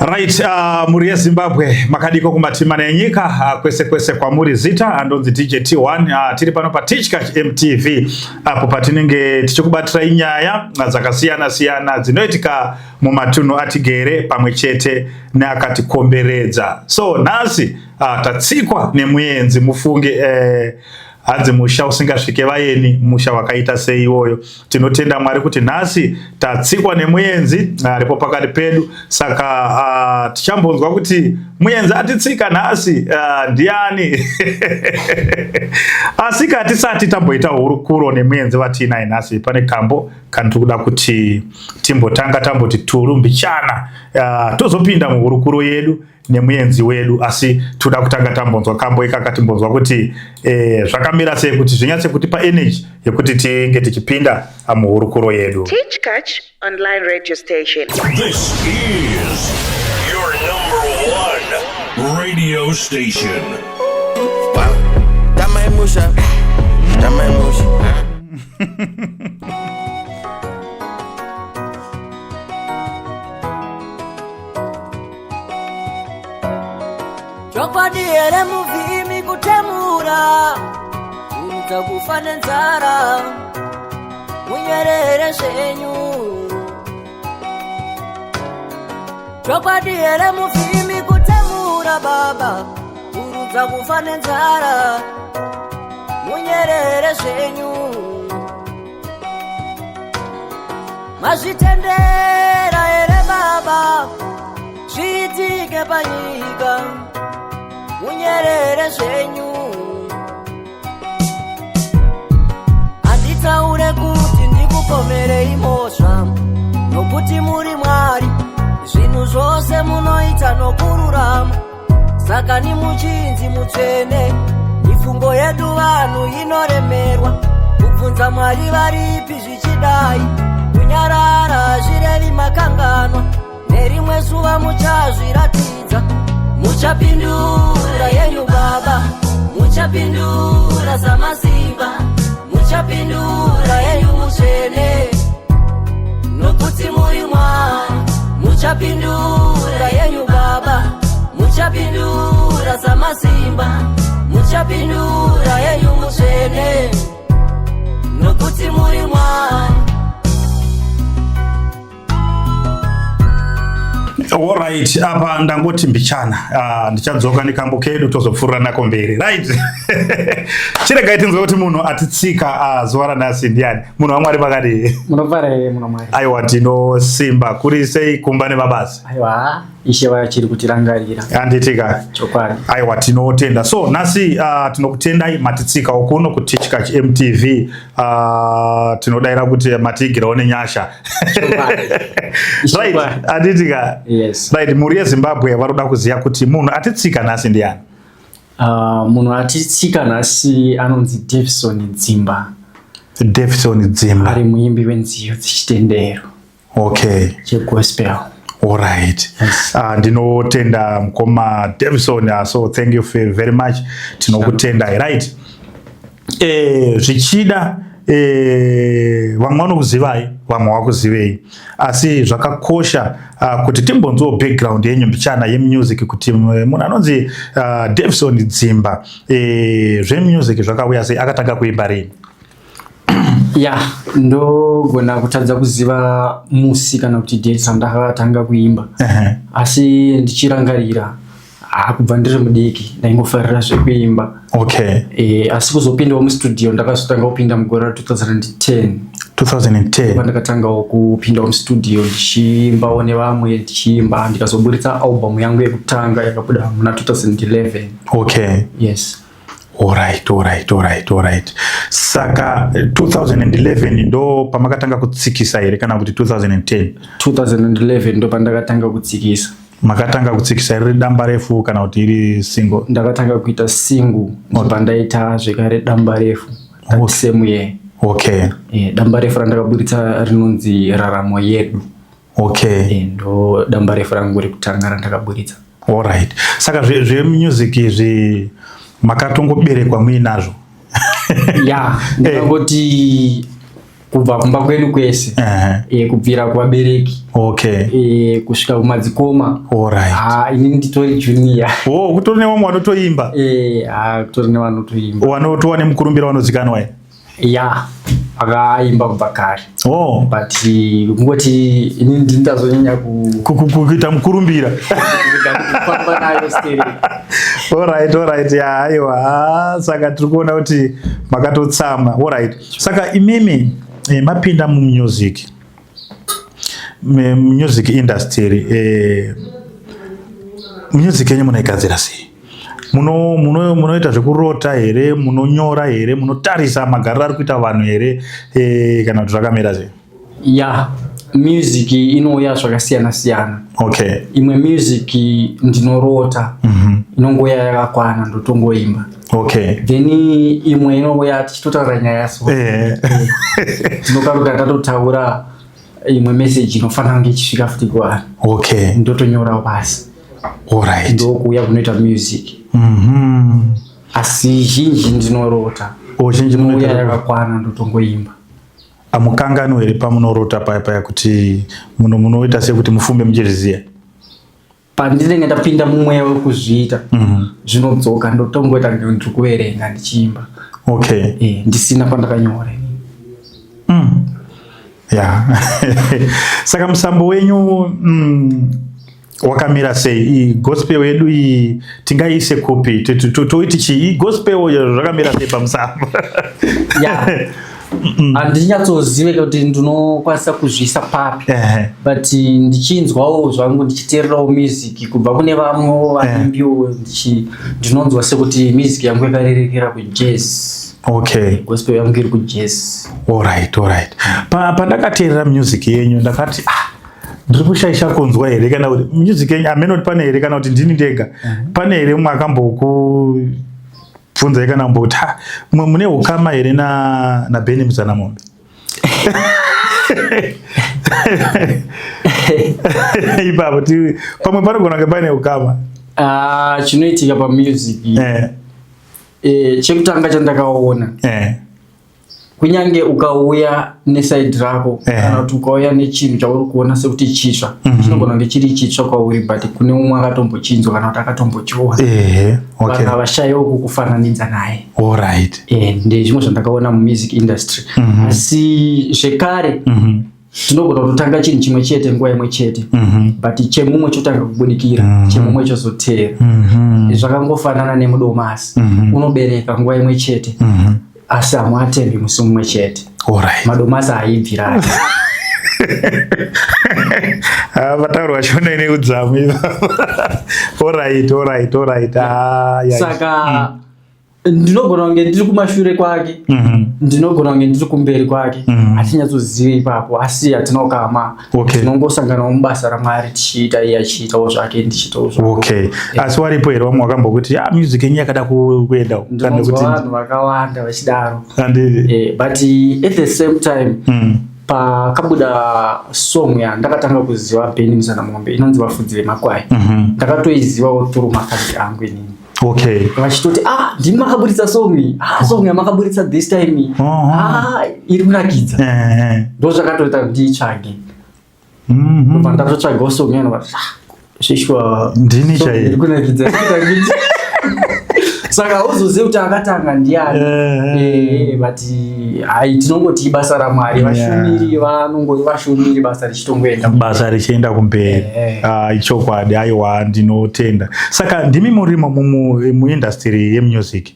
Right, mhuri yeZimbabwe makadiko kumatimana enyika kwese kwese kwamuri. Zita andonzi DJ T1. Tiri pano paTichkach MTV apo patinenge tichikubatirai nyaya dzakasiyana siyana dzinoitika mumatunhu atigere pamwe chete neakatikomberedza. So nhasi tatsikwa nemuenzi mufunge, hanzi musha usingasvike vaeni musha wakaita sei iwoyo. Tinotenda Mwari kuti nhasi tatsikwa nemuenzi aripo pakati pedu. Saka tichambonzwa kuti muenzi atitsika nhasi ndiani. Asi katisati tamboita hurukuro nemuenzi vatiinaye nhasi, pane kambo kaniri kuda kuti timbotanga tamboti turu mbichana, tozopinda muhurukuro yedu nemuenzi wedu. Asi toda kutanga tambonzwa kambo ikaka, timbonzwa kuti zvakamira sei kuti zvinyatse kutipa energy yekuti tinge tichipinda muhurukuro yedu. Teach Online Radio Station. This is your number one radio station. Wow. Damai musha. Damai musha. Chokwadi here muvhimi kutemura kurudza kufa nenzara munyerere zvenyu? Chokwadi here muvhimi kutemura baba kurudza kufa nenzara munyerere zvenyu? Mazvitendera here baba zviitike panyika munyerere zvenyu? Handitaure kuti ndikupomerei mhosva nokuti muri Mwari, zvinhu zvose munoita nokururama. Saka ni muchinzi mutsvene, mifungo yedu vanhu inoremerwa kubvunza Mwari varipi zvichidai. Kunyarara zvirevi makanganwa, nerimwe zuva muchazviratidza. Muchapindura yenyu baba, muchapindura samasimba, muchapindura yenyu mutsvene nokuti muri Mwari. Muchapindura yenyu baba, muchapindura samasimba, muchapindura yenyu mutsvene nokuti muri Mwari. Alright, apa ndangoti mbichana, ndichadzoka nekambo kedu tozopfuurira nako mberi. Right, chiregai tinzwe kuti munhu atitsika zuva ranhasi ndiani. Munhu waMwari, makadii? Munofara here muno Mwari? Aiwa, tinosimba. Kuri sei kumba nemabasa? Aiwa, Ishe vachiri kutirangarira. Handitika? Chokwadi. Aiwa, tinotenda. So nhasi tinokutendai matitsikawo kuno kuTichkach MTV. Tinodayira kuti matiigirawo nenyasha. Right, handitika? Yes. Right, mhuri yeZimbabwe vari kuda kuziva kuti munhu atitsika nhasi ndiani. Munhu atitsika nhasi anonzi Davison Dzimba. Davison Dzimba. Ari muimbi wenziyo dzechitendero chegospel. Alright. Yes. Ndinotenda mukoma Davison. So thank you very much, tinokutendai. Right, zvichida vamwe vanokuzivai, vamwe vakuzivei, asi zvakakosha kuti timbonzwawo background yenyu mbichana yemusic, kuti munhu anonzi Davison Dzimba, zvemusic zvakauya sei, akatanga kuimba rini? Ya, ndogona kutadza kuziva musi kana kuti date randakatanga kuimba, asi ndichirangarira, kubva ndiri mudiki ndaingofarira zvekuimba. Asi kuzopindawo mustudio ndakazotanga kupinda mugore ra2010. 2010. Pandakatangawo kupindawo mustudio ndichiimbawo nevamwe, ndichiimba, ndikazoburitsa album yangu yekutanga yakabuda muna 2011. Yes. Alright, saka 2011 ndo pamakatanga kutsikisa here kana kuti 2010? 2011 ndo pandakatanga kutsikisa. Makatanga kutsikisa riri damba refu kana kuti iri single? Ndakatanga kuita single, ndobva ndaita zvekare damba refu that same year. Damba refu randakaburitsa rinonzi Raramo Yedu. Ndo damba refu rangu rekutanga randakaburitsa. Alright, saka zvemusic izvi makatongoberekwa muinazvo? Ya, ndakangoti. Kubva kumba kwedu kwese, kubvira kuvabereki, kusvika kumadzikoma. Ah, inini nditori junior. Oh, kutori nevamwe vanotoimba? Ah, kutori nevanotoimba. Vanotova nemukurumbira, vanozikanwa here? Ya, vakaimba kubva kare. But kungoti inini ndini ndazonyanya Kuita mukurumbira. Kufamba nayo stereki. Alright, ya, aiwa. Ah, saka tiri kuona kuti makatotsama. Alright, saka imimi mapinda mumusic music industry, music yenyu munoigadzira sei? Munoita zvekurota here? Munonyora here? Munotarisa magariro ari kuita vanhu here, kana kuti zvakamira sei? Ya, music inouya zvakasiyana siyana. Imwe music ndinorota, inongouya yakakwana, ndotongoimba. Then imwe inouya tichitotaura nyaya, so tinokaruka tatotaura imwe message inofanira kunge ichisvika futi kuvanhu. Ndotonyorawo pasi. Ndokuuya kunoita music. Asi zhinji ndinorota. Oh, zhinji inouya munoita yakakwana, ndotongoimba. Amukanganwi here pamunorota paya paya kuti munoita sekuti mufumbe muchizviziva? Pandinenge ndapinda mumweya wekuzviita, zvinodzoka, ndotongoita kunge ndiri kuverenga ndichiimba. Ndisina pandakanyora. Ya, saka musambo wenyu wakamira sei? Iyi gospel yedu iyi tingaiise kupi? Toiti chii gospel? Zvakamira sei pamusambo? Ya, handinyatsozive kuti ndinokwanisa kuzviisa papi, but ndichinzwawo zvangu, ndichiteererawo music kubva kune vamwewo vaimbiwo, ndinonzwa sekuti music yangu yakarerekera kujazz. Gospel yangu iri kujazz. Alright. Pandakateerera music yenyu ndakati, ah, ndiri kushaisha kunzwa here kana kuti music yenyu hameno kuti pane here kana kuti ndini ndega, pane here mumwe akambokubvunzai kana kumboti, ha, mune ukama here naBenny Muzanamombe? Ipapo pamwe panogona kunge paine ukama. Ah, chinoitika pamusic, chekutanga chandakaona, kunyange ukauya neside rako kana kuti ukauya nechinhu chauri kuona sekuti chitsva, chinogona kunge chiri chitsva kwauri, but kune umwe akatombochinzwa kana kuti akatombochiona. Vanhu havashayiwo kukufananidza naye. Ndezvimwe zvandakaona mumusic industry. Asi zvekare tinogona kutotanga chinhu chimwe chete nguva imwe chete, but chemumwe chotanga kubudikira, chemumwe chozoteera. Zvakangofanana nemudomasi, unobereka nguva imwe chete, asi hamuatembi musi mumwe chete. Madomasi haibvirani. Ah, pataurwa shona ine udzamu ipapo. Alright. Ah, yeah. Saka ndinogona kunge ndiri kumashure kwake, ndinogona kunge ndiri kumberi kwake, hatinyatsozive ipapo, asi hatina ukama. Tinongosanganawo mubasa raMwari tichiita, iye achiitawo zvake, ndichiitawo zvake. Okay, asi waripo here vamwe wakambokuti, ah, music yenyu yakada kuenda uku?" Kana Ndinonzwa kuti vanhu vakawanda vachidaro. Handiti? But at the same time, pakabuda song yandakatanga kuziva Benny Muzanamombe inonzi "Vafudzi Vemakwai", ndakatoizivawo through mafans angu inini, vachitoti, "Ah, ndimi makaburitsa song iyi? Ah, song yamakaburitsa this time iyi, ah, iri kunakidza." Ndo zvakatoita kuti ndiitsvage. Ndobva ndatotsvagawo song yana, vati, "Ah, zvishwa Ndini song chaiye." iri kunakidza, iri kunakidza." Saka hauzozivi kuti akatanga ndiani. But hai, tinongoti ibasa raMwari. Vashumiri vanongori vashumiri, basa richitongoenda. Basa richienda kumberi. Ah, ichokwadi. Aiwa, ndinotenda. Saka ndimi murimo muindustry yemusic.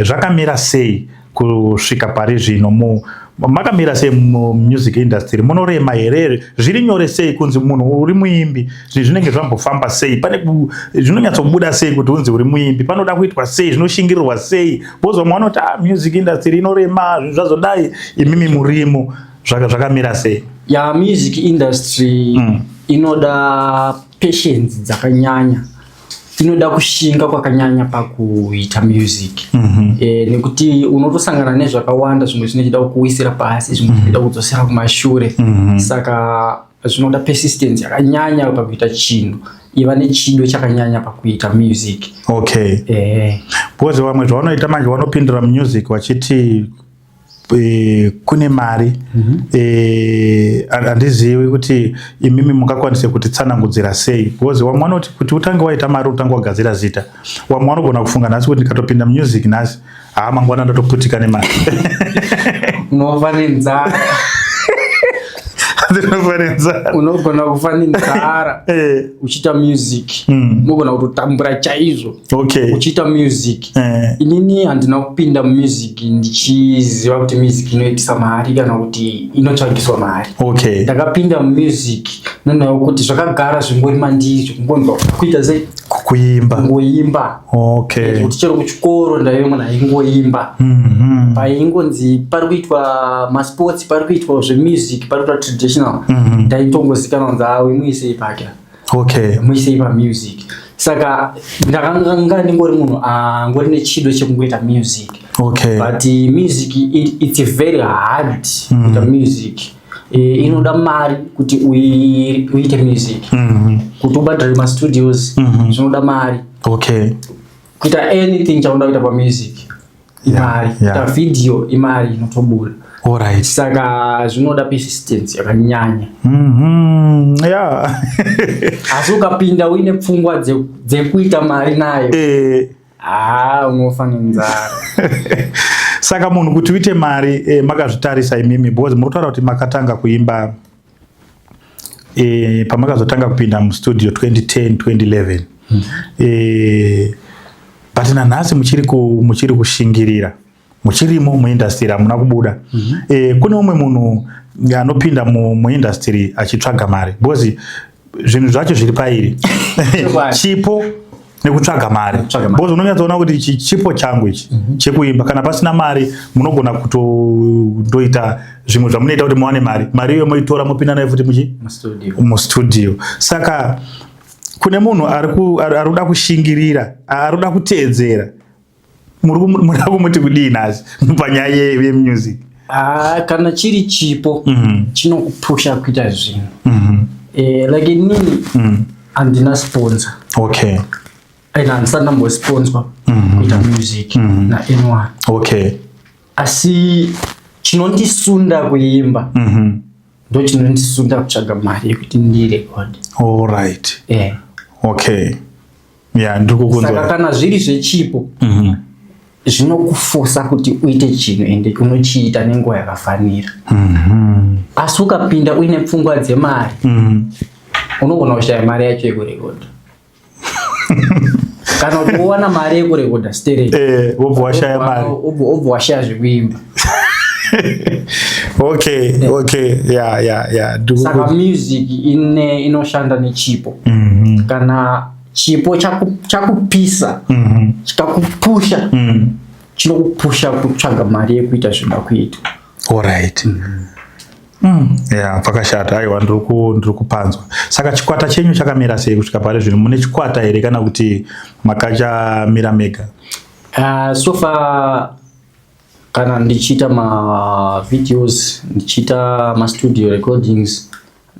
Zvakamira sei kusvika pari zvino? Makamira sei mumusic industry? Munorema here? Zviri nyore sei kunzi munhu uri muimbi? Zvinhu zvinenge zvambofamba sei? Pane zvinonyatsobuda sei kuti unzi uri muimbi? Panoda kuitwa sei? Zvinoshingirirwa sei? Because vamwe vanoti, ah, music industry inorema, zvinhu zvazodai. Imimi murimo, zvakamira sei? Ya, music industry inoda patience dzakanyanya, inoda kushinga kwakanyanya pakuita music, nekuti unotosangana nezvakawanda, zvimwe zvinochida kukuwisira pasi, zvimwe zvinoda kudzosera kumashure. Saka zvinoda persistence yakanyanya pakuita chinhu, iva nechido chakanyanya pakuita music. Because vamwe zvavanoita manje, vanopindura music vachiti Kune mari. Handizivi kuti imimi mungakwanise kutitsanangudzira sei, because wamwe vanoti kuti utange waita mari utange wagadzira zita. Wamwe vanogona kufunga nhasi kuti ndikatopinda music nhasi, haa, mangwana ndatoputika nemari. Unofa nenzara. Ndinofa nenzara. Unogona kufa nenzara uchiita music. Unogona kutotambura chaizvo uchiita music. Inini handina kupinda mumusic ndichiziva kuti music inoitisa mari kana kuti inotsvagiswa mari. Ndakapinda mumusic nenyaya yekuti zvakagara zvingori mandiri, zvekungonzwa kuita sei? Kuimba. Kungoimba. Kuti chero kuchikoro ndaive munhu aingoimba. Paingonzi pari kuitwa masports, pari kuitwa zvemusic, pari kuitwa traditional, ndaitongozikanwa kunzi, "Awe, muisei pake, muisei pamusic." Saka ndakanga ndingori munhu angori nechido chekungoita music. But music, it's very hard kuita music. Inoda mari kuti uite music. Kuti ubhadhare mastudios zvinoda mari. Kuita anything chaunoda kuita pamusic imari. Kuita video imari inotobuda. Saka zvinoda persistence yakanyanya. Asi ukapinda uine pfungwa dzekuita mari nayo, haa, unofa nenzara. Saka munhu kuti uite mari, makazvitarisa imimi, because muri kutaura kuti makatanga kuimba, pamakazotanga kupinda mustudio 2010, 2011, but nanhasi muchiri kushingirira, muchirimo muindustry, hamuna kubuda. Kune umwe munhu anopinda muindustry achitsvaga mari, because zvinhu zvacho zviri pairi, chipo nekutsvaga mari. Nekutsvaga mari. Because unonyatsoona kuti ichi chipo changu ichi chekuimba, kana pasina mari munogona kutondoita zvimwe zvamunoita kuti muwane mari. Mari iyoyo moitora, mopinda nayo futi muchi mustudio. Mustudio. Saka kune munhu ari kuda kushingirira, ari kuda kuteedzera, muri kumuti kudii nhasi panyaya yemusic? Ah, kana chiri chipo chinokupusha kuita zvinhu. Like inini handina sponsor and handisati ndambosponsorwa kuita music naanyone. Asi chinondisunda kuimba ndo chinondisunda kutsvaga mari yekuti ndirekode. Alright. Okay, yeah, ndiri Saka kukunzwa. kana zviri zvechipo, zvinokufosa kuti uite chinhu, ende unochiita nenguva yakafanira. Asi ukapinda uine pfungwa dzemari, unogona kushaya mari yacho yekurekodha, kana kuti wowana mari yekurekodha stereki, Wobva washaya mari. Wobva washaya zvekuimba. Okay, yeah, ndiri Saka music inoshanda nechipo. Kana chipo chakupisa, chikakupusha, chinokupusha kutsvaga mari yekuita zvinoda kuitwa. Alright. Yeah, pakashata. Aiwa, ndiri kupanzwa. Saka chikwata chenyu chakamira sei kusvika pari zvino? Mune chikwata here kana kuti makachamira mega? So far kana ndichiita mavideos, ndichiita mastudio recordings,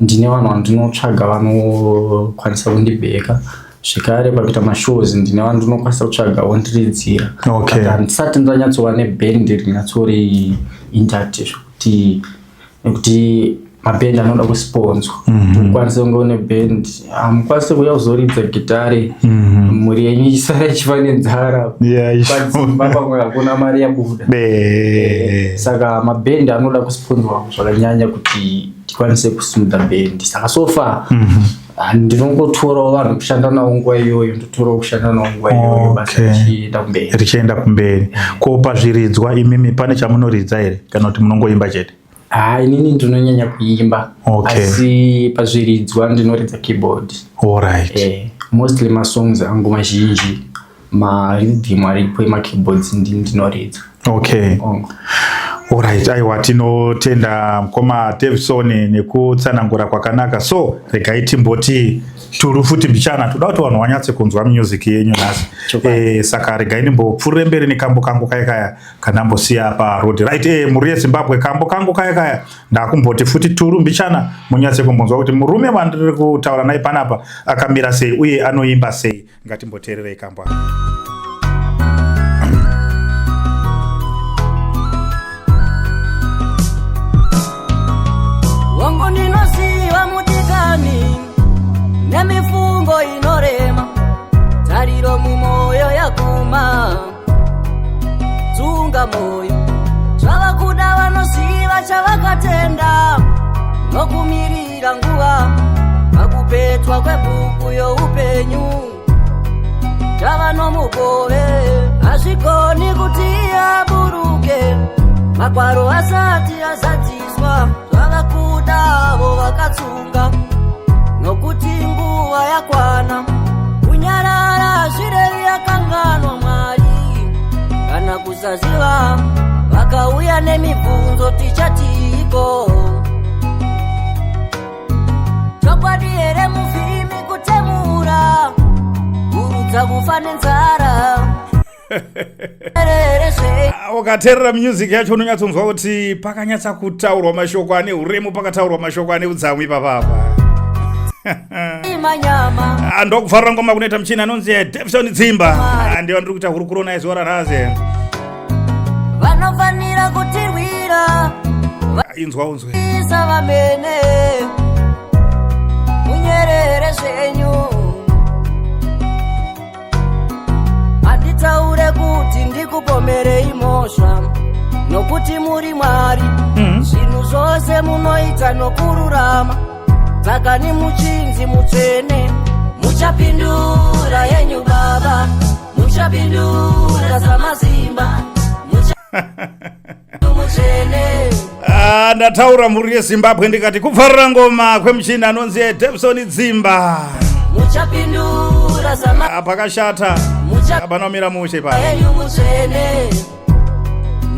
ndine vanhu vandinotsvaga vanokwanisa kundibheka. Zvekare pakuita mashows ndine vanhu ndinokwanisa kutsvaga vondiridzira. But handisati ndanyatsova nebhendi rinyatsori intact, zvekuti nekuti mabhendi anoda kusponsorwa. Ukwanise kunge une bhendi, hamukwanisi kuuya kuzoridza gitare mhuri yenyu ichisara ichifa nenzara. Padzimba pamwe hakuna mari yabuda. Saka mabhendi anoda kusponsorwa zvakanyanya kuti tikwanise kusimudza bhendi. Saka so far ndinongotorawo vanhu kushanda navo nguva iyoyo, ndotorawo kushanda navo nguva iyoyo, basa richienda kumberi. Richienda kumberi. Ko pazviridzwa imimi pane chamunoridza here kana kuti munongoimba chete? Ha, inini ndinonyanya kuimba. Asi pazviridzwa ndinoridza keyboard. Mostly masongs angu mazhinji, marhythm aripo emakeyboards ndinoridza. Alright, aiwa, tinotenda mukoma Davison nekutsanangura kwakanaka. So regai timboti turu futi mbichana, toda kuti vanhu vanyatse kunzwa music yenyu nhasi. Saka regai ndimbopfuurire mberi nekambo kangu kaya kaya kanambosiya paroad. Right, mhuri yeZimbabwe, kambo kangu kaya kaya ndakumboti futi turu mbichana, munyatse kumbonzwa kuti murume wandiri kutaura naye panapa akamira sei uye anoimba sei. Ngatimboteererei kambo aka. Nemifungo inorema, tariro mumwoyo yaguma. Tsunga moyo, zvava kuda vanoziva chavakatenda, nokumirira nguva pakupetwa kwebhuku youpenyu. Tava nomugove, hazvigoni kuti aburuke magwaro asati azadziswa. Zvava kudavo vakatsunga, nokuti nguva yakwana. Kunyarara zvirevi yakanganwa Mwari kana kusaziva. Vakauya nemibvunzo, tichatiiko? Chokwadi here muvhimi kutemura hurudza kufa nenzara? Erere zvei? Ah, ukateerera music yacho unonyatsonzwa kuti pakanyatsa kutaurwa mashoko ane uremu, pakataurwa mashoko ane udzamu ipapapa. Manyama. Ah, ndokufarira ngoma kunoita muchini anonzi Davison Dzimba. Ah, ndiyo ndiri kuita hurukuro naye zuva ranhasi. Vanofanira kutirwira. Ah, inzwa unzwe. Isa vamene, munyerere zvenyu. Handitaure kuti ndikupomerei mhosva, nokuti muri Mwari. Zvinhu zvose munoita nokururama, tsakani muchinzi mutsvene. Muchapindura yenyu Baba, muchapindura samazimba mutsvene. Ah, ndataura mhuri yeZimbabwe ndikati kubvarira ngoma kwemuchini anonzi Davison Dzimba. Muchapindura sama. Ah, pakashata. Mucha panomira mushe pa. Yenyu mutsvene,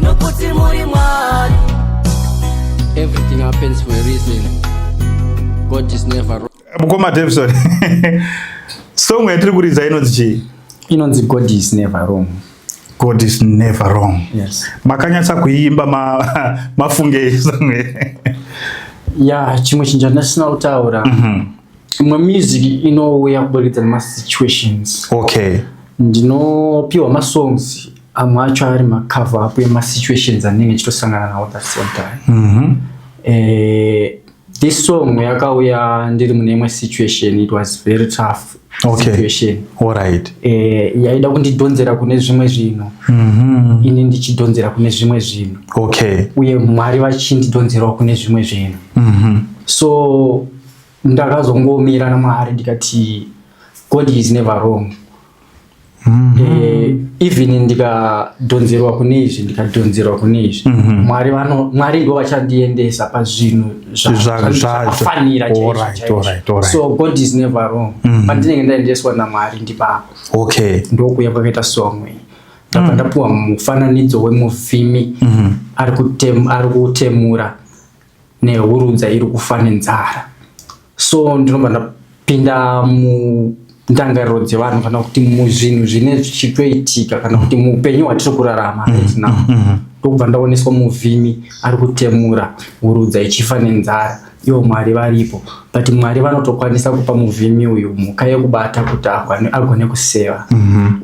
nokuti muri Mwari. Everything happens for a reason. God is never wrong. Mukoma Davison, song yatiri kuridza inonzi chii? Inonzi "God Is Never Wrong". "God Is Never Wrong". Yes. Makanyatsa kuimba mafungei song iyi? Ya, chimwe chinhu chandisina kutaura, imwe music inouya kuburikidza nemasituations. Ndinopiwa masongs, amwe acho ari macover up emasituations andinenge ndichitosangana nawo that same time. This song yakauya ndiri mune imwe situation. It was very tough situation. Yaida kundidhonzera kune zvimwe zvinhu, ini ndichidhonzera kune zvimwe zvinhu, uye Mwari vachindidhonzerawo kune zvimwe zvinhu. So ndakazongomira naMwari ndikati, "God is never wrong." Even ndikadhonzerwa kune izvi, ndikadhonzerwa kune izvi, Mwari ndo vachandiendesa pazvinhu zvakafanira chaizvo, chaizvo. So God is never wrong. Pandinenge ndaendeswa naMwari, ndipapo. Ndokuya kwakaita song iyi. Ndabva ndapuwa mufananidzo wemuvhimi ari kutemura nehurudza iri kufa nenzara. So ndinobva ndapinda mundangariro dzevanhu, kana kuti muzvinhu zvine zvichitoitika, kana kuti muupenyu hwatiri kurarama right now. Ndokubva ndaoneswa muvhimi ari kutemura, hurudza ichifa nenzara, ivo Mwari varipo. But Mwari vanotokwanisa kupa muvhimi uyu mhuka yekubata kuti agone kuseva.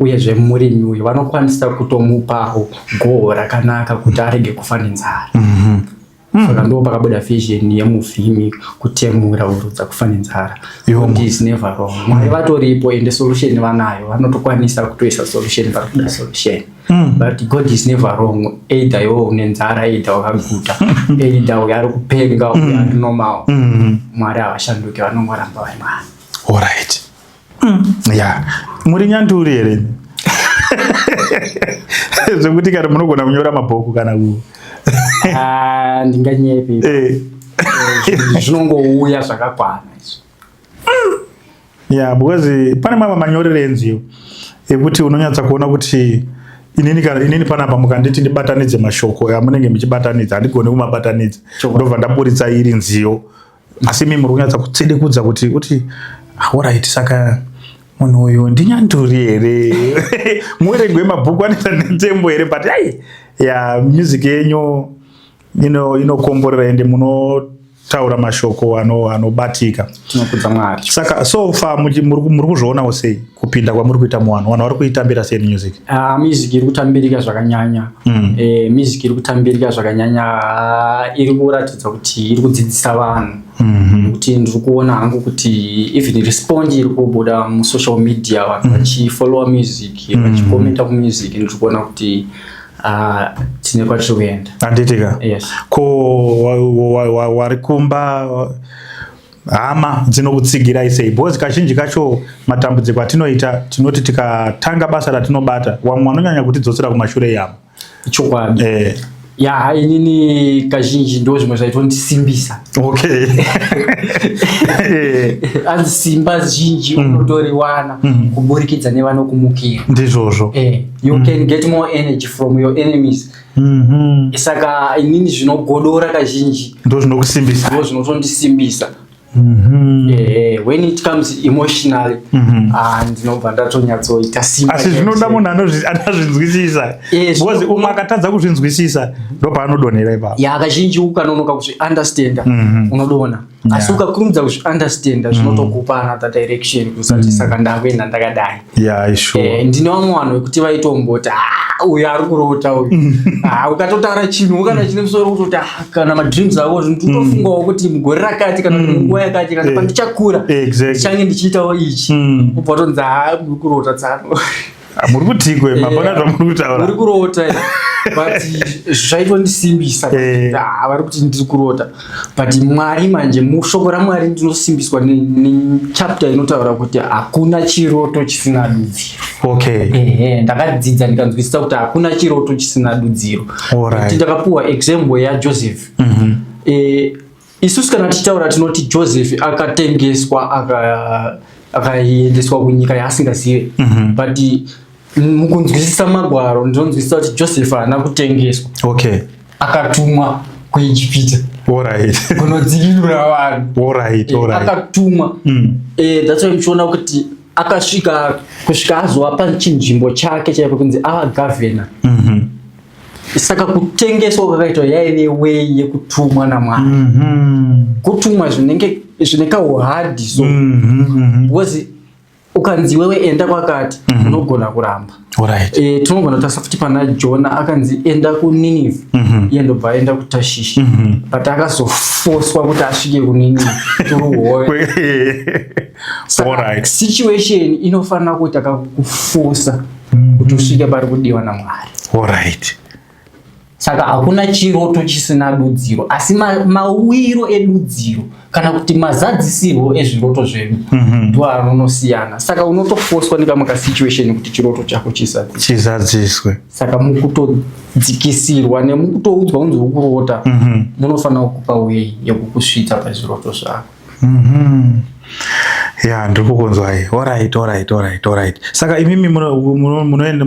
Uyezve murimi uyu vanokwanisa kutomupawo goho rakanaka kuti arege kufa nenzara. Saka ndo pakabuda vision yemuvhimi kutemura, hurudza kufa nenzara. God is never wrong. Mwari vatoripo, ende solution vanayo. Vanotokwanisa kutoisa solution pari kuda solution. But God is never wrong. Either iwe une nzara, either wakaguta, either uyo ari kupenga, uyo ari normal, Mwari havashanduki, vanongoramba vari Mwari. Alright. Ya, muri nyanduri here, zvekuti kana munogona kunyora mabhuku kana ku? Ah, ndinganyepi? Zvinongouya zvakakwana izvi. Ya, because pane mamwe manyorero enziyo ekuti unonyatsa kuona kuti inini, kana inini panapa mukanditi ndibatanidze mashoko amunenge muchibatanidza, handigoni kumabatanidza. Ndobva ndaburitsa iri nziyo. Asi imi muri kunyatsa kutsedekudza kuti alright, saka munhu uyu ndinyanduri here, muverengi wemabhuku anoita netembo here? But ai, ya, music yenyu inokomborera, ende muno kutaura mashoko anobatika. Tinokudza Mwari. Saka so far muri kuzvionawo sei kupinda kwamuri kuita muvanhu? Vanhu vari kuitambira sei music? Ah, music iri kutambirika zvakanyanya. Music iri kutambirika zvakanyanya. Ah, iri kuratidza kuti iri kudzidzisa vanhu, nekuti ndiri kuona hangu kuti even response iri kubuda musocial media, vanhu vachifollowa music, vachikomenta kumusic, ndiri kuona kuti, ah, tine kwatiri kuenda. Handitika? Yes. Ko wari kumba, hama dzinokutsigirai sei? Because kazhinji kacho matambudziko atinoita, tinoti tikatanga basa ratinobata, vamwe vanonyanya kutidzosera kumashure yamo. Chokwadi. Ya, inini kazhinji ndo zvimwe zvaitondisimbisa. Anzi simba zhinji unotoriwana kuburikidza nevanokumukira. Ndizvozvo. You can get more energy from your enemies. Saka inini zvinogodora kazhinji Ndo zvinokusimbisa. Ndo zvinotondisimbisa. When it comes emotionally, ah, ndinobva ndatonyatsoita simba. Asi zvinoda munhu anozvinzwisisa, because umwe akatadza kuzvinzwisisa, ndo paanodonhera ipapo. Ya, kazhinji ukanonoka kuzviunderstanda, unodona, asi ukakurumidza kuzviunderstanda, zvinotokupa another direction kusati saka ndakuenda ndakadai. Yeah, sure. Ndine vamwe vanhu vekuti vaitomboti, "Ah, uyu ari kurota uyu." Ah, ukatotaura chinhu kana chine musoro kutoti, ah, kana madreams ako, zvinhu totofungawo kuti mugore rakati kana kuti munguva yakati kana pandichakura, ndichange ndichiitawo ichi, ubva watonzi, "Ha, muri kurota tsano." Ah, muri kutikwe mapana zvamuri kutaura. Muri kurota, but zvaitondisimbisa. Ah, vari kuti ndiri kurota, but Mwari manje, mushoko raMwari ndinosimbiswa nechapter inotaura kuti hakuna chiroto chisina dudziro. Ehe, ndakadzidza ndikanzwisisa kuti hakuna chiroto chisina dudziro. Kuti ndakapuwa example yaJoseph. Isusu kana tichitaura tinoti Joseph akatengeswa, akaendeswa kunyika yaasingazive, but mukunzwisisa magwaro ndinonzwisisa kuti Joseph haana kutengeswa. Akatumwa kuIjipita kunodzikinura vanhu. Akatumwa. That's why muchiona kuti akasvika kusvika azova pachinzvimbo chake chaipo kunzi ava gavhena. Saka kutengeswa kwakaitwa yaive way yekutumwa naMwari. Kutumwa zvinenge zvine kauhard so, because ukanzi iwewe enda kwakati, unogona kuramba. Tinogona kutarisa futi pana Jona, akanzi enda kuNinivhe, iye ndobva aenda kuTashishi, but akazofoswa kuti asvike kuNinivhe turuhove. Saka situation inofanira kuita kakukufosa kuti usvike pari kudiwa naMwari. Saka hakuna chiroto chisina dudziro, asi mawiro edudziro kana kuti mazadzisirwo ezviroto zvedu ndo anonosiyana. Saka unotofoswa nekamwe kasituation kuti chiroto chako chisadziswe. Chizadziswe. Saka mukutodzikisirwa nemukutoudzwa kunzi ukurota, munofanira kukupa way yekukusvitsa pazviroto zvako. Ya, ndiri kukunzwai. Alright. Saka imimi munoenda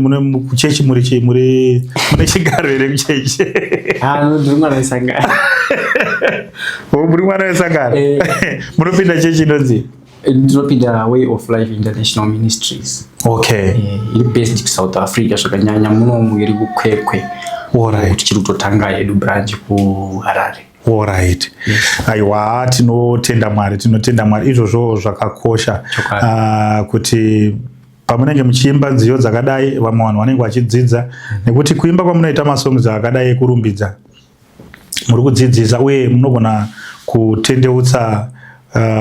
kuchechi, muri chi muri mune chigaro here kuchechi? Ah, ndiri mwana wesangano. Oh, muri mwana wesangano? Eh. Munopinda chechi inonzi? Ndinopinda Way of Life International Ministries. Iri based kuSouth Africa zvakanyanya, munomu iri kuKwekwe. Tichiri kutotanga yedu branch kuHarare. Alright. Aiwa, tinotenda Mwari, tinotenda Mwari. Izvozvo zvakakosha. Chokwadi. Ah, kuti pamunenge muchiimba nziyo dzakadai, vamwe vanhu vanenge vachidzidza, nekuti kuimba kwamunoita masongs akadai ekurumbidza, muri kudzidzisa uye munogona kutendeutsa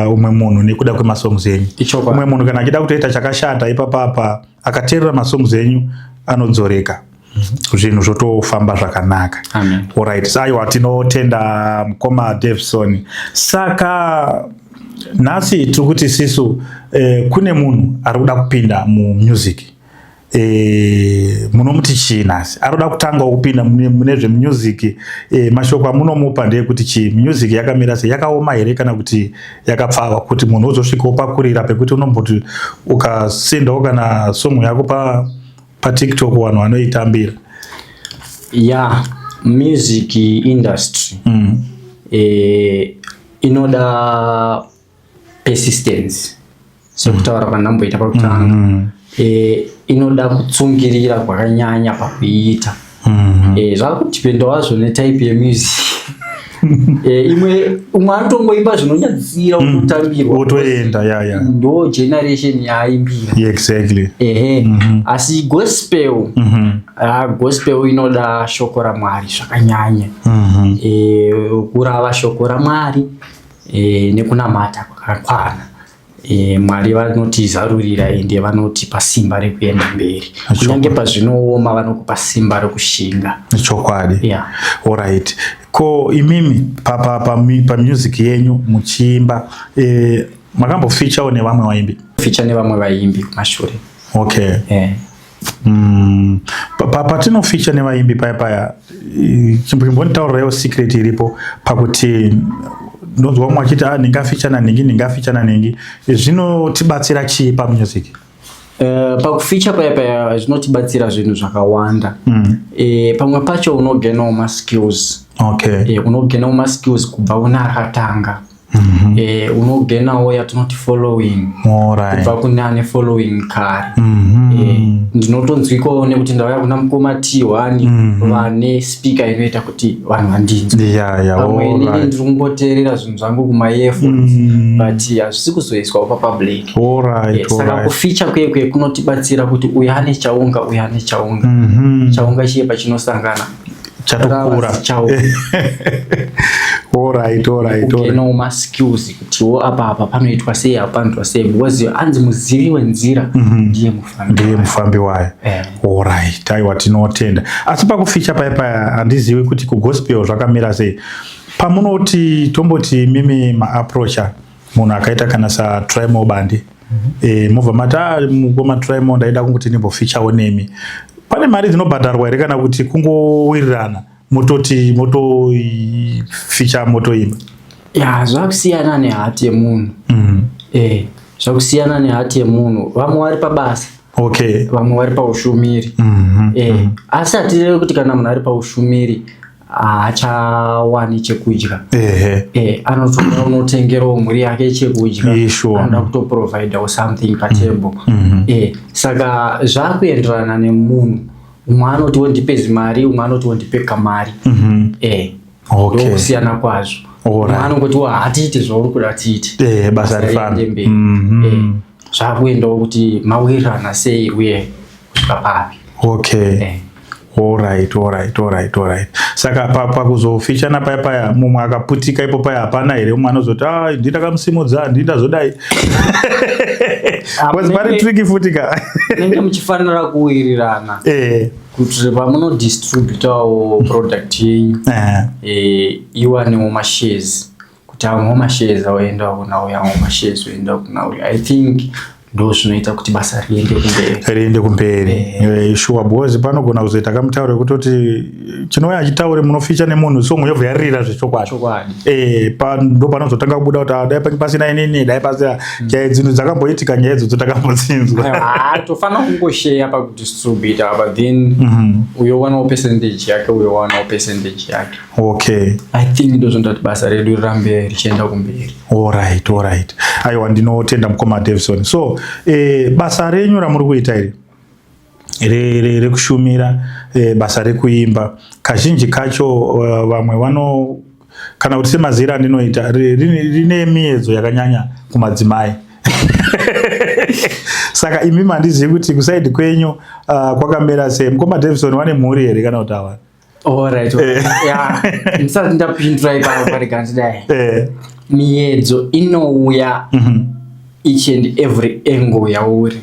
umwe munhu nekuda kwemasongs enyu. Ichokwadi. Umwe munhu kana achida kutoita chakashata ipapapa, akateerera masongs enyu, anodzoreka, zvinhu zvotofamba zvakanaka. Amen. Alright, aiwa, tinotenda mukoma Davison. Saka nhasi tiri kuti sisu, kune munhu ari kuda kupinda mumusic, munomuti chii nhasi ari kuda kutangawo kupinda mune zvemusic? Mashoko amunomupa ndeyekuti chii? Music yakamira sei? Yakaoma here kana kuti yakapfava, kuti munhu uzosvikawo pakurira pekuti unomboti ukasendawo kana song yako paTikTok, vanhu vanoitambira? Ya, music industry inoda persistence, sekutaura kwandamboita pakutanga. Inoda kutsungirira kwakanyanya pakuiita. Zvakudhipendawo hazvo netype yemusic. Imwe umwe anotongoimba zvinonyadzisira, ototambirwa. Wotoenda, ya. Ndo generation yaaimbira. Ehe, asi gospel, ah, gospel inoda shoko raMwari zvakanyanya. Kurava shoko raMwari nekunamata kwakakwana. Mwari vanotizarurira ende vanotipa simba rekuenda mberi, kunyange pazvinooma vanokupa simba rekushinga. Chokwadi. Yeah. Alright, ko imimi pamusic yenyu muchiimba, makambofeaturewo nevamwe vaimbi? Feature nevamwe vaimbi kumashure. Patinofeature nevaimbi paya paya, chimbonditaurirewo secret iripo pakuti ndonzwa mumwe achiti, "Ah, ndingafeature nanhingi, ndingafeature nanhingi." Zvinotibatsira chii pamusic? Pakufeature paya paya zvinotibatsira zvinhu zvakawanda. Pamwe pacho unogainawo maskills. Unogainawo maskills kubva kuna akatanga. Unogainawo yatinoti following kubva kune ane following kare. Ndinotonzwikawo nekuti ndauya kuna mukoma T1 vane speaker inoita kuti vanhu vandinzwe. Pamwe inini ndiri kungoteerera zvinhu zvangu kumaearphones, but hazvisi kuzoiswawo papublic. Saka kufeature kwekwe kunotibatsira kuti uyu ane chaunga, uyu ane chaunga. Chaunga chiye pachinosangana Chatokura. Rava chaunga. Ugainawo maskills kutiwo apa apa panoitwa sei, apa panoitwa sei, because anzi muzivi wenzira ndiye mufambi. Ndiye mufambi wayo. Alright, aiwa, tinotenda. Asi pakufeature paya paya, handizivi kuti kugospel zvakamira sei. Pamunoti, tomboti mimi maapproacha munhu akaita kana saTrymore Bandi, mobva mati, "Ah, mukoma Trymore, ndaida kungoti ndimbofeaturewo nemi." Pane mari dzinobhadharwa here kana kuti kungowirirana, mototi motofeature, motoimba? Ya, zvakusiyana neheart yemunhu. Zvakusiyana neheart yemunhu. Vamwe vari pabasa, vamwe vari paushumiri. Asi hatireve kuti kana munhu ari paushumiri haachawani chekudya. Anotoda unotengerawo mhuri yake chekudya. Anoda kutoprovidawo something patable. Saka zvakuenderana nemunhu. Umwe anotiwo ndipe zimari, umwe anotiwo ndipe kamari. Ndokusiyana kwazvo. Umwe anongotiwo hatiite zvauri kuda tiite. Basa rifambe. Riende mberi. Zvakuendawo kuti mawirirana sei uye kusvika papi. Alright. Saka pakuzofeaturana paya paya, mumwe akaputika ipo paya, hapana here umwe anozoti, "Ah, ndindakamusimudza, ndindazodai"? Ah, Because pari tricky futi ka. Munenge muchifanira kuwirirana kuti pamunodistributawo product yenyu iwanewo mashares, kuti amwewo mashares aoenda kuna uyu, amwewo mashares oenda kuna uyu. I think ndo zvinoita kuti basa riende kumberi. Riende kumberi. Sure, because panogona kuzoita kamutauro ekutoti chinouya achitaure, munofeature nemunhu, song yobva yarira zvechokwadi. Chokwadi. Ndo panozotanga kubuda kuti, "Ah, dai pange pasina inini, dai pasina." Chai dzinhu dzakamboitika, nyaya idzodzo takambodzinzwa. Ah, tofanira kungosheya pakudistributa, but then uyo wanawo percentage yake, uyo wanawo percentage yake. I think ndo zvinoita kuti basa redu rirambe richienda kumberi. Alright, aiwa, ndinotenda mukoma Davison. So basa renyu ramuri kuita iri rekushumira, basa rekuimba, kazhinji kacho vamwe vano, kana kuti semazira andinoita, rine miedzo yakanyanya kumadzimai. Saka imi mandizivi kuti kuside kwenyu kwakamira sei. Mukoma Davison vane mhuri here kana kuti havana? Alright, yeah, ndisati ndapindura ipapo, parega ndidai. Miedzo inouya each and every angle yauri.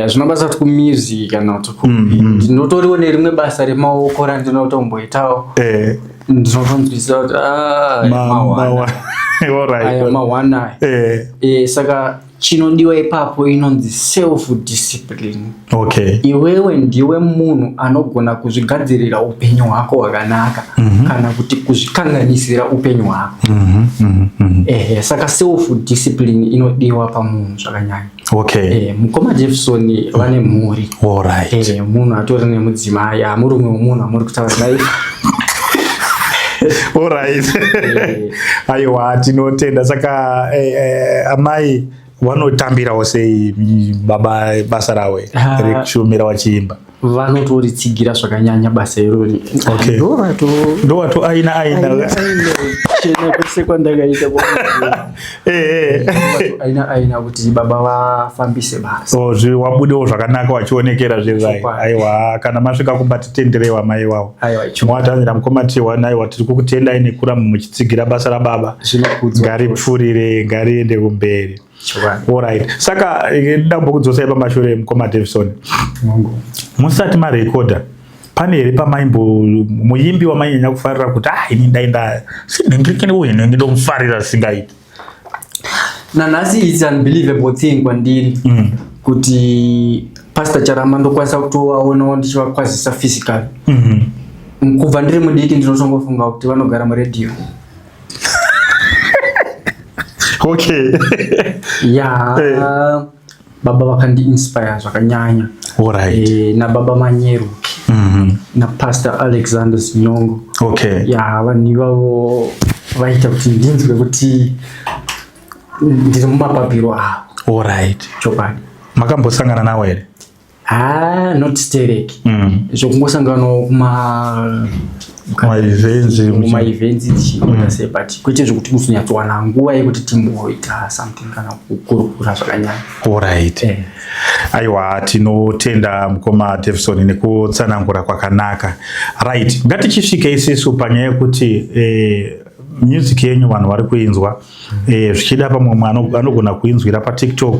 Hazvina basa kuti kumusic kana kuti ndinotoriwo nerimwe basa remaoko randinotomboitawo. Ndinotonzwisisa kuti, ah, mawana. Aya mawana aya. Saka chinodiwa ipapo inonzi self discipline. Iwewe ndiwe munhu anogona kuzvigadzirira upenyu hwako hwakanaka kana kuti kuzvikanganisira upenyu hwako. Ehe, saka self discipline inodiwa pamunhu zvakanyanya. Mukoma Jefferson vane mhuri. Munhu atori nemudzimai, hamurume wemunhu amuri kutaura naye. Alright. Aiwa, tinotenda. Saka amai vanotambirawo sei baba basa ravo Ah. rekushumira vachiimba? Vanotoritsigira zvakanyanya basa irori. Okay. Ndovato Ndowato aina aina. Chena kwese kwandakaita. Eh, eh. Aina aina kuti baba vafambise basa. So wabudewo zvakanaka wachionekera zvezvai. Chokwadi. Aiwa, kana masvika kumba titenderewa mai iwawo. Aiwa, chokwadi. Mwatanzira mukoma T1, aiwa, tiri kukutendai nekuramba muchitsigira basa rababa. Zvinokudzwa. Ngaripfurire, ngariende kumberi. Chokwadi. Alright. Saka ndambokudzosai pamashure, mukoma Davison. Mungu. Musati marekodha, pane here pamaimbo muimbi wamainyanya kufarira kuti, ah, ini ndaenda sinhingirikini uyu, nhingi ndomufarira singaiti? Nanhasi it's unbelievable thing kwandiri kuti Pastor Charamba ndokwanisa kutovaonawo ndichivakwazisa physically. Kubva ndiri mudiki ndinotongofunga kuti vanogara muredhiyo. Ya, baba vakandiinspire zvakanyanya. Nababa Manyeruki naPastor Alexander Zinyongo. Ya, vanhu ivavo vaita kuti ndinzwe kuti ndiri mumapapiro avo. Chokwadi. Makambosangana nawo here? Ha, not sterek. Zvokungosanganawo kuma Maevents. Kumaevents tichiita sei, but kwete zvekuti kuzonyatsowana nguva yekuti timboita something kana kukurukura zvakanyanya. Aiwa, tinotenda mukoma Davison nekutsanangura kwakanaka. Right, ngatichisvike isisu panyaya yekuti music yenyu vanhu vari kuinzwa. Zvichida pamwe mumwe anogona kuinzwira paTikTok,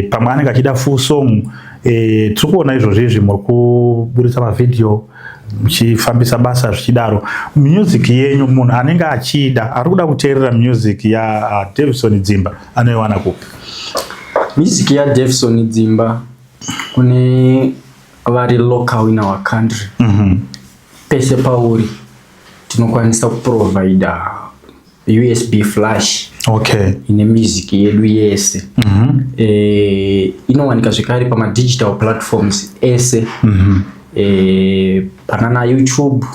pamwe anenge achida full song. Tiri kuona izvozvo izvi muri kuburitsa mavhidhiyo muchifambisa basa zvichidaro. Music yenyu, munhu anenge achida, ari kuda kuteerera music yaDavison Dzimba, anoiwana kupi? Music yaDavison Dzimba, kune vari local in our country, pese pauri tinokwanisa kuprovida USB flash ine music yedu yese. Inowanika zvekare pamadigital platforms ese, panana YouTube,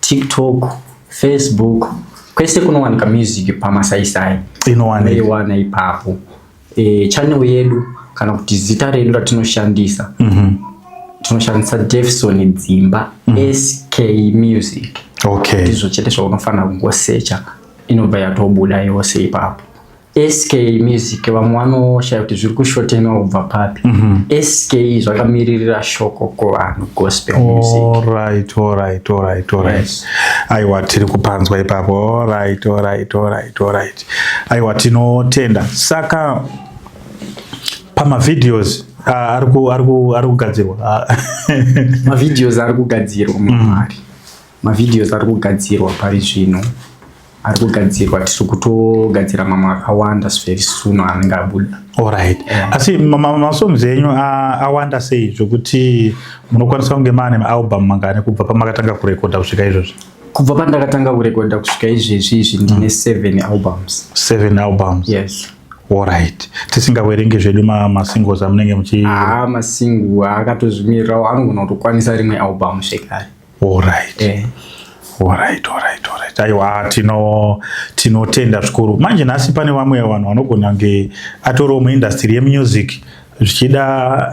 TikTok, Facebook, kwese kunowanika music pamasaisai. Inowanika. Iwana ipapo. Channel yedu kana kuti zita redu ratinoshandisa, tinoshandisa Davison Dzimba SK Music. Ndizvo chete zvaunofanira kungosecha, inobva yatobuda yose ipapo, SK Music. Vamwe vanoshaya kuti zviri kushotenwa kubva papi. SK zvakamiririra Shoko Kuvanhu Gospel Music. Alright. Yes. Aiwa, tiri kupanzwa ipapo. Alright. Aiwa, tinotenda. Saka pamavideos ari kugadzirwa. Mavideos ari kugadzirwa mumari. Mavideos ari kugadzirwa pari zvino, ari kugadzirwa, tiri kutogadzira mamwe akawanda. Very soon anenge abuda. Alright, asi masongs enyu awanda sei zvokuti munokwanisa kunge maane maalbum mangani kubva pamakatanga kurekodha kusvika izvozvi? Kubva pandakatanga kurekodha kusvika izvezvi izvi, ndine seven albums. Seven albums? Yes. Alright, tisingaverengi zvedu masingles amunenge muchi Haa, masingle akatozvimirirawo, anogona kutokwanisa rimwe album zvekare. Alright. Aiwa, tinotenda zvikuru. Manje nhasi pane vamwe vanhu vanogona kunge atoriwo muindustry yemusic, zvichida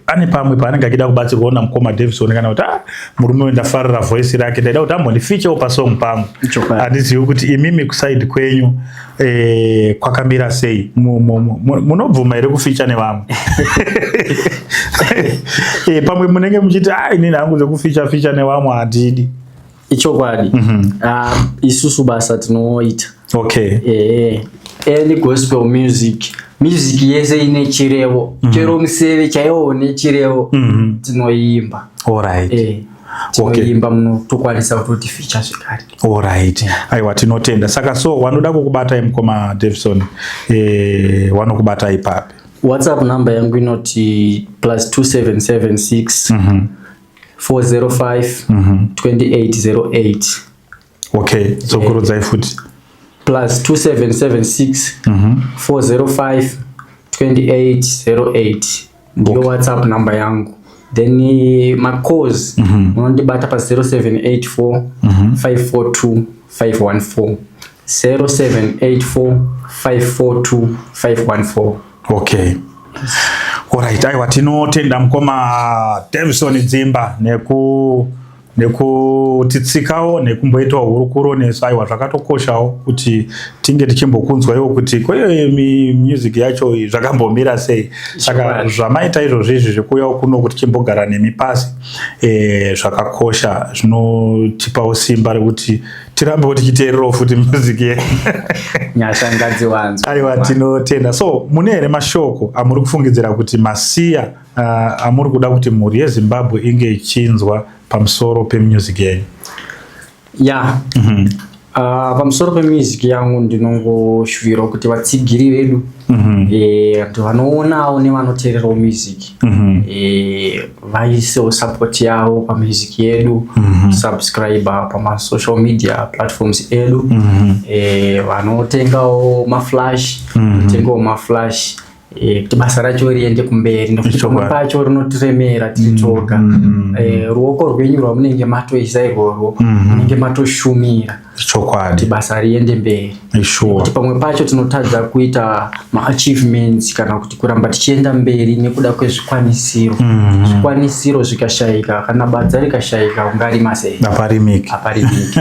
ane pamwe paanenge achida kubatsirwawo namukoma Davison, kana kuti, ah, murume uyu ndafarira voice rake, ndaida kuti ambondifeaturewo pasong pangu. Chokwadi. Handizivi kuti imimi kuside kwenyu kwakamira sei. Munobvuma here kufeature nevamwe? Pamwe munenge muchiti, ah, inini hangu zvekufeature feature nevamwe handidi. Ichokwadi. Ah, isusu basa tinoita. Any gospel music, music yese ine chirevo, chero museve chaiwo une chirevo, tinoimba. Tinoimba, munotokwanisa kutoti feature zvekare. Alright, aiwa, tinotenda. Saka so wanoda kukubatai, mukoma Davison, wanokubatai papi? WhatsApp number yangu inoti +2776 405 2808. Okay, dzokurudzai futi. +2776 405 2808 ndiyo WhatsApp number yangu. Then macalls munondibata pa 0784 542 514, 0784 542 514. Okay. Alright, aiwa tinotenda mukoma Davison Dzimba neku nekutitsikawo nekumboitawo hurukuro nesu. Aiwa zvakatokoshawo kuti tinge tichimbokunzwaiwo kuti koiyo music yacho zvakambomira sei. Saka zvamaita izvozvo izvi zvekuuyawo kuno kuti tichimbogara nemi pasi zvakakosha, zvinotipawo simba rekuti tirambewo tichiteererawo futi music yedu. Nyasha ngadziwanzwe. Aiwa tinotenda. So mune here mashoko amuri kufungidzira kuti masiya amuri kuda kuti mhuri yeZimbabwe inge ichinzwa pamusoro pemusic yenyu? Ya, pamusoro pemusic yangu ndinongoshuvirawo kuti vatsigiri vedu vantu vanoonawo nevanoteererawo music vaisewo support yavo pamusic yedu, subscribe pamasocial media platforms edu, vanotengawo maflash, kutengawo maflash kuti basa racho riende kumberi, nekuti pamwe pacho rinotiremera tiri toga. Ruoko rwenyu rwamunenge matoisa irworwo, munenge matoshumira kuti basa riende mberi. Kuti pamwe pacho tinotadza kuita maachievements kana kuti kuramba tichienda mberi nekuda kwezvikwanisiro. Zvikwanisiro zvikashayika, kana badza rikashayika, ungarima sei? Aparimiki. Aparimiki.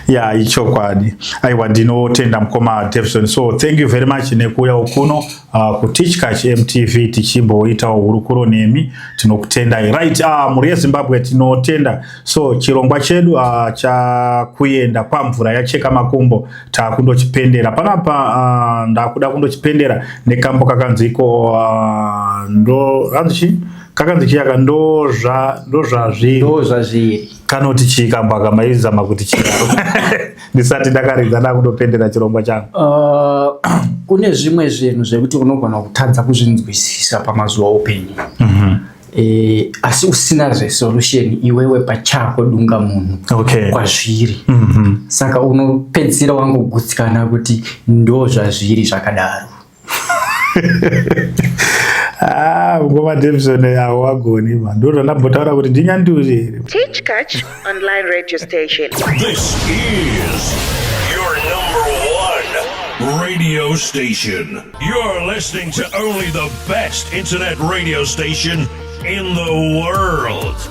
Ya, ichokwadi. Aiwa ndinotenda mukoma Davison. So thank you very much nekuuyawo kuno kuTichkach MTV tichimboitawo hurukuro nemi. Tinokutendai. Right, mhuri yeZimbabwe tinotenda. So chirongwa chedu chakuenda kwamvura yacheka makumbo takundochipendera panapa. Ndakuda kundochipendera nekambo kakanziko ndo hanzi chi kakanzi chiyaka ndozvazviri. Ndozvazviri. Kanoti chii kambo aka? Maizama kuti chii ndisati ndakaridza ndakundopendera chirongwa changu? Kune zvimwe zvinhu zvekuti unogona kutadza kuzvinzwisisa pamazuva oupenyu, asi usina resolution iwewe pachako, dunga munhu kwazviri. Saka unopedzisira wangogutsikana kuti ndo zvazviri zvakadaro. Ah, mukoma Davison avo wagoni ma, ndo zvandambotaura kuti ndinyanduri here. Teach Catch Online Radio Station. This is your number one radio station. You're listening to only the best internet radio station in the world.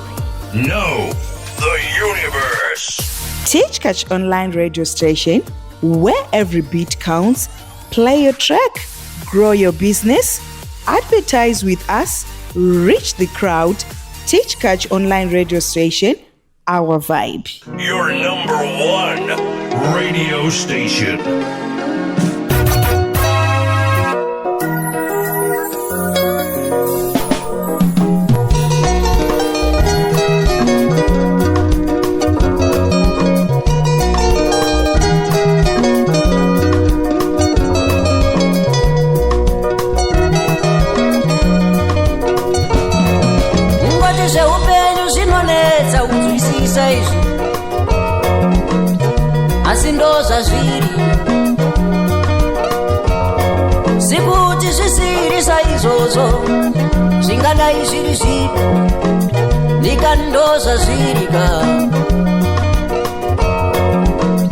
No, the universe. Teach Catch Online Radio Station, where every beat counts. Play your track, grow your business, advertise with us, reach the crowd. Teach Catch Online Radio Station, our vibe. Your number one radio station. Ngoti zveupenyu zvinonetsa kunzwisisa izvi, asi ndo zvazviri. Sikuti zvisiri saizvozvo, zvingadai zviri zvipi ndika ndo zvazviri ka.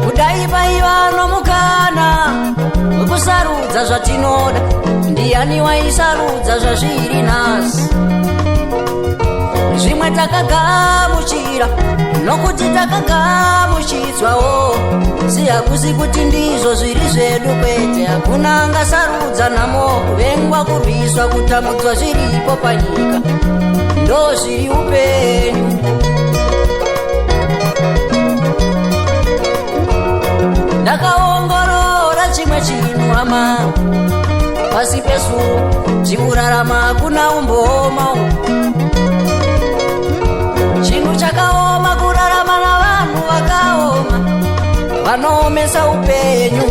Kudai paiva nomukana wekusarudza zvatinoda, ndiani waisarudza zvazviri nhasi? Zvimwe takagamuchira nokuti takagamuchidzwawo, si hakusi kuti ndizvo zviri zvedu, kwete. Hakuna angasarudza nhamo, kuvengwa, kurwiswa, kutambudzwa zviripo panyika. Ndo zviri upenyu. Ndakaongorora chimwe chinhu, hama, pasi pezuva chikurarama hakuna umbooma. Chinhu chakaoma kurarama navanhu vakaoma, vanoomesa upenyu.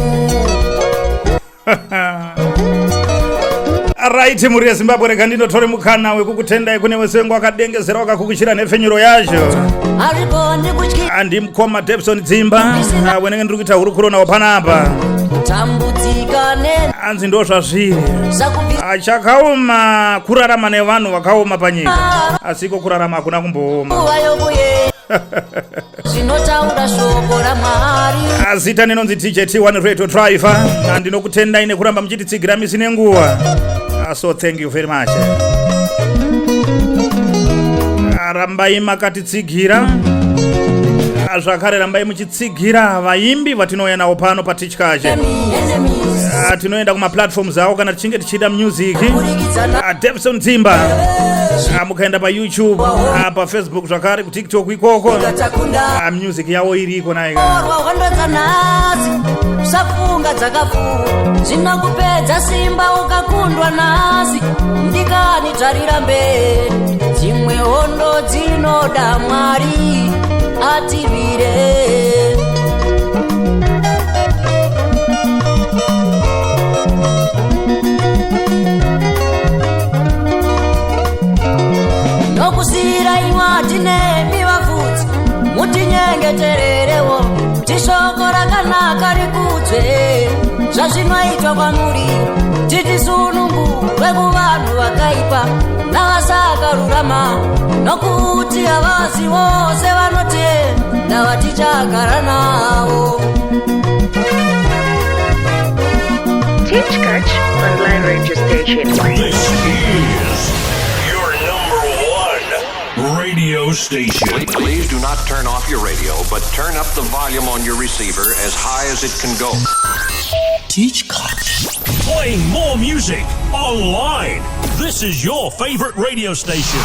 Right, mhuri yeZimbabwe, rega ndindotore mukana wekukutendai kune wese wengu akadengezera wakakukuchira nhepfenyuro yacho. Hazvigoni kutyira. Andimukoma Davison Dzimba, wenenge ndiri kuita hurukuro nawo panapa. Kutambudzika Anzi ndo zvazviri. Sakubvisa. Chakaoma kurarama nevanhu vakaoma panyika, asi iko kurarama hakuna kumbooma. Nguva yokuye zvinotaura shoko raMwari. Azita ninonzi DJ T1 Radio Driver. Ndinokutendai nekuramba muchititsigira misi nenguva. So thank you very much. Rambai makatitsigira. Zvakare rambai muchitsigira vaimbi vatinouya navo pano paTichkach. Enemies. Tinoenda kumaplatforms avo kana tichinge tichida music. Kurikidzana. Davison Dzimba. Mukaenda paYouTube, paFacebook, zvakare kuTikTok ikoko. Takunda. Music yavo iriko naika. Orwa hondo dzanhasi, usafunga dzakapfuura, zvinokupedza simba ukakundwa nhasi. Ndikani, tarira mberi, dzimwe hondo dzinoda Mwari atirwire. Nokusiyira imwati nemi vafudzi, mutinyengetererewo kuti shoko rakanaka rikudzwe zvazvinoitwa kwamuri, titisunungurwe kuvanhu vakaipa navasakarurama, nokuti havasi vose vanotenda vatichagara navo. Tichkach Online Radio Station. This is your number one radio station. Please do not turn off your radio, but turn up the volume on your receiver as high as it can go. Playing more music online. This is your favorite radio station.